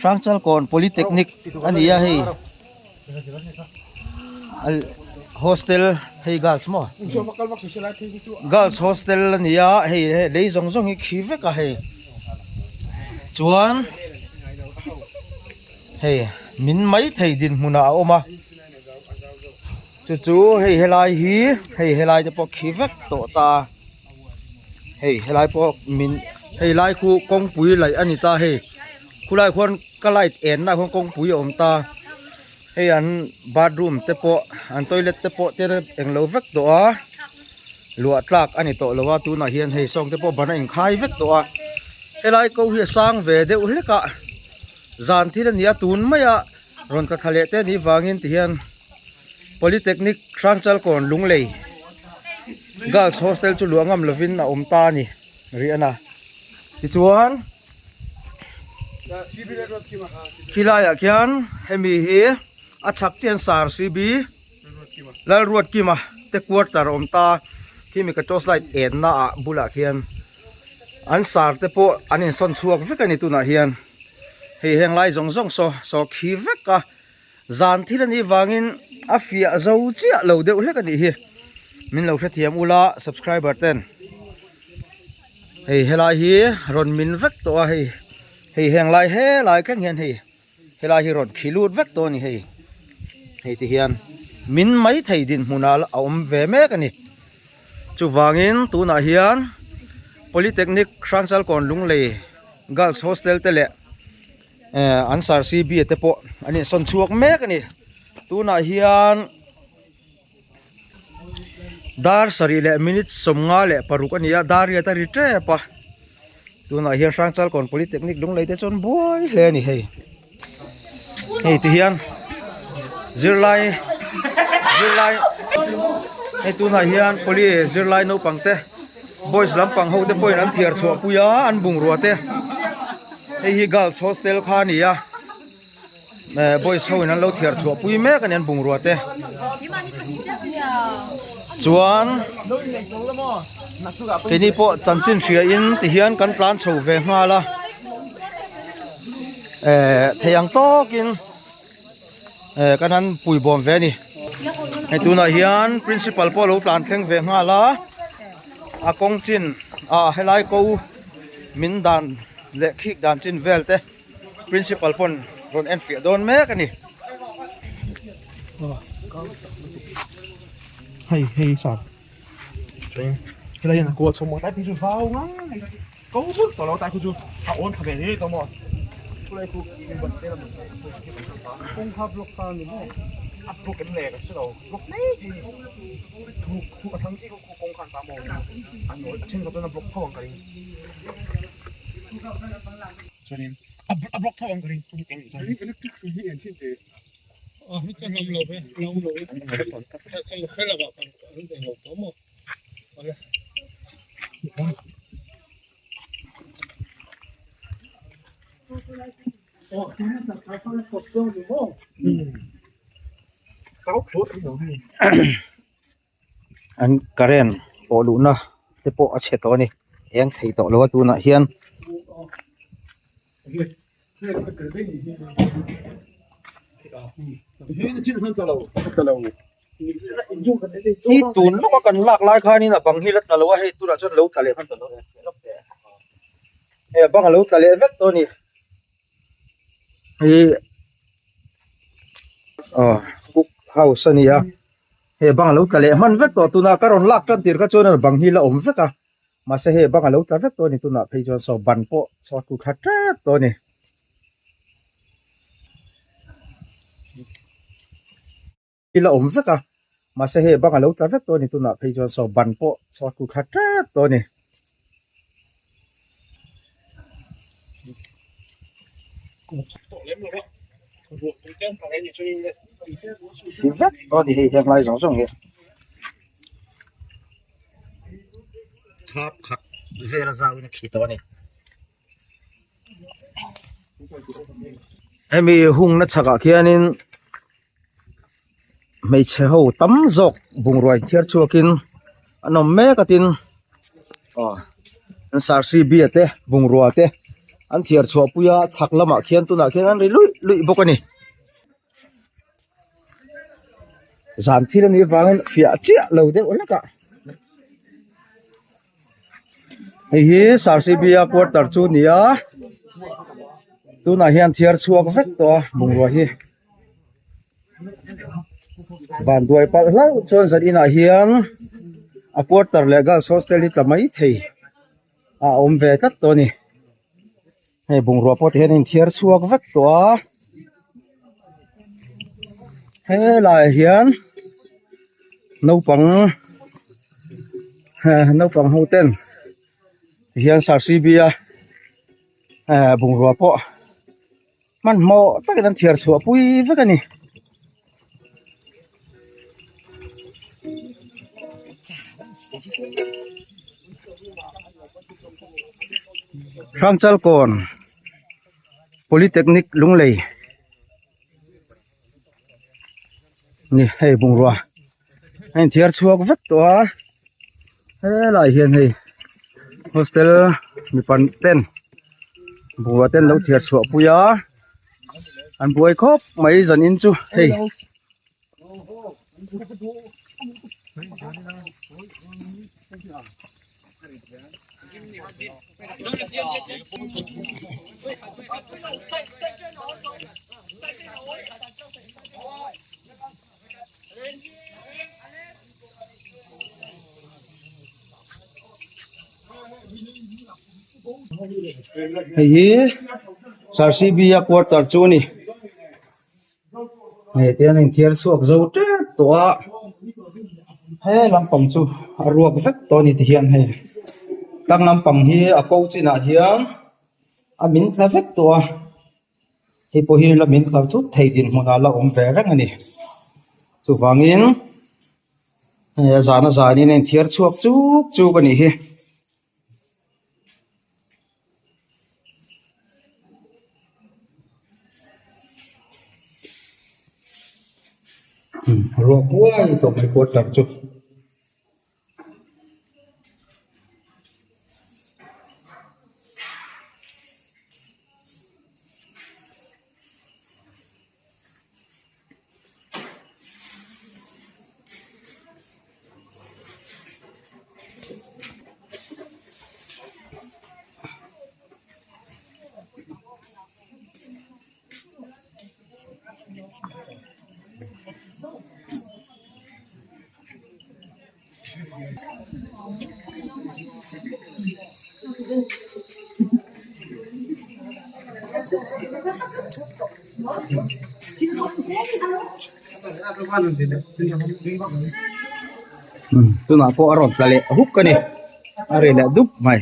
Hrangchalkawn Polytechnic a ni a hei hostel hei girls maw girls hostel a ni a hei lei zawng zawng hi khi vek a hei chuan hei min maithei dinhmunah a awm a chu chu hei helai hi hei helai te pawh khi vek tawh ta hei helai pawh min hei lai khu kawngpui laih a ni ta hei khulai khuan ka light enna khuan kawngpui a awm ta hei an bathroom te pawh an toilet te pawh te englo vek tawh a luah tlak a ni tawh lo a tunah hian hei sawng te pawh ban a inkhai vek tawh a helai ko hi a sang ve deuh hlek a zan thil a ni a tun mai a rawn tla thla leh te anih vangin tihian Polytechnic Hrangchalkawn Lunglei Girls Hostel chu luah ngam lovin a awm ta a ni rih a tichuan khilaiah khian hemi hi a chhak chian sar cb Lalruatkima te quarter a awm ta khimi ka torch light enna ah bulah khian an sar te pawh an insawn chhuak vek a ni tunah hian hei heng lai zawng zawng saw saw khi vek a. Zan thil anih vangin a fiah zo chiah lo deuh hlek anih hi. Min lo hrethiam ula subscriber ten. Hei helai hi rawn min vek tawh a hei. Hei heng lai helai thleng hian hei helai hi rawn khi lut vek tawh a ni hei. Hei ti hian min mai thei dinhmunah a awm ve mek a ni. Chuvangin tunah hian Polytechnic Hrangchalkawn Lunglei Girls Hostel te leh eh an sar cb te pawh an insawn chhuak mek a ni tunah hian dar sarih leh minute 56 a ni a dar riat a ri tep a tunah hian Hrangchalkawn Polytechnic Lunglei te chuan buai hle a ni hei hei ti hian zirlai zirlai hei tunah hian poly zirlai naupang te boys lampang ho te pawhin an thiar chhuah pui a an bungrua te. Hei hi girls hostel kha a ni a eh boys ho in an lo thiar chhuah pui mek a ni an bungrua te chuan keini pawh chanchin hria in ti hian kan tlan chho ve nghal a eh thei ang tawk in eh kan han pui bawm ve a ni hei tunah hian principal pawh a lo tlan thleng ve nghal a a kawng chin ah helai ko. Min dan leh khik dan chin vel te principal pawn rawn en fiah dawn mek a ni. Hei hei sar helai hian a kual chho maw tlai phei chu vau ngai ko hmul tawh lo tlai khu chu a awn tha ve hle tawh maw khulai khu kawngka block ta ni maw a block em le ka hre lo block mai thei ni thu thu a thang chi khaw kawng khan ta maw a nawi a then kha chuan a block tho ang ka ring chuanin a block tho ang ka ring electric hrui hi en chhin teh a hi chuan awm lo ve awm lo ve chuan khel ah kan an eng lo tawh maw awle. An current pawh luhna te pawh a chhe tawh a ni eng thei tawh lo a tunah hian. Hi tun lawka kan lak lai khanin a bang hi la tla lo a hei tunah chuan lo tla leh hman tawh lo hei a bang a lo tla leh vek tawh a ni hei aw cook house a ni a. He bang a lo tla leh hman vek tawh tuna ka rawn lak tan tir kha chuan bang hi la awm vek a mahse hei bang a lo tla vek tawh a ni tunah phei chuan saw ban pawh saw tlu thla tep tawh a ni. Hi la awm vek a mahse hei bang a lo tla vek tawh a ni tunah phei chuan saw ban pawh saw tlu thla tep tawh a ni. Vek tawh a ni hei heng lai zawng zawng hi thap khat vel a zau in a khi tawh a ni hemi hungna chhakah khianin hmeichhe ho tam zawk bungrua inthiar chhuakin an awm mek a tin. Aw an sar cb te bungrua te An thiar chhuah pui a chhak lamah khian tunah khian an ri luih luih bawk a ni. Zan thil a nih avangin fiah chiah lo deuh hlek a. Hei hi Sarsibia quarter chu a ni a tunah hian thiar chhuak vek tawh a bungrua hi. Van duai palh hlauh chuan zan inah hian a quarter leh girls hostel hi tla mai thei a awm ve tlat tawh a ni. Hei bungrua pawh tihian a inthiar chhuak vek tawh a helaiah hian naupang naupang ho ten tihian Sarsibia bungrua pawh. Hmanhmawh takin an thiar chhuah pui vek a ni. Hrangchalkawn Polytechnic Lunglei ni hei bungrua a inthiar chhuak vek tawh a helai hian hei hostel mipa ten bungrua ten lo thiar chhuah pui a an buai khawp mai zanin chu hei. Hei hi Sarsibia quarter chu a ni. Hei te an inthiar chhuak zo tep tawh a he lampang chu a ruak vek tawh a ni ti hian hei tlang lampang hi a ko chinah hian a min thla vek tawh a hei pawh hi la min thla thut thei dinhmunah la awm ve reng a ni chuvangin hei a zan a zanin a inthiar chhuak chuk chuk a nih hi. Ruak huai tawh mai quarter chu. Tunah pawh a rawn tla leh huk a ni a ri leh dup mai.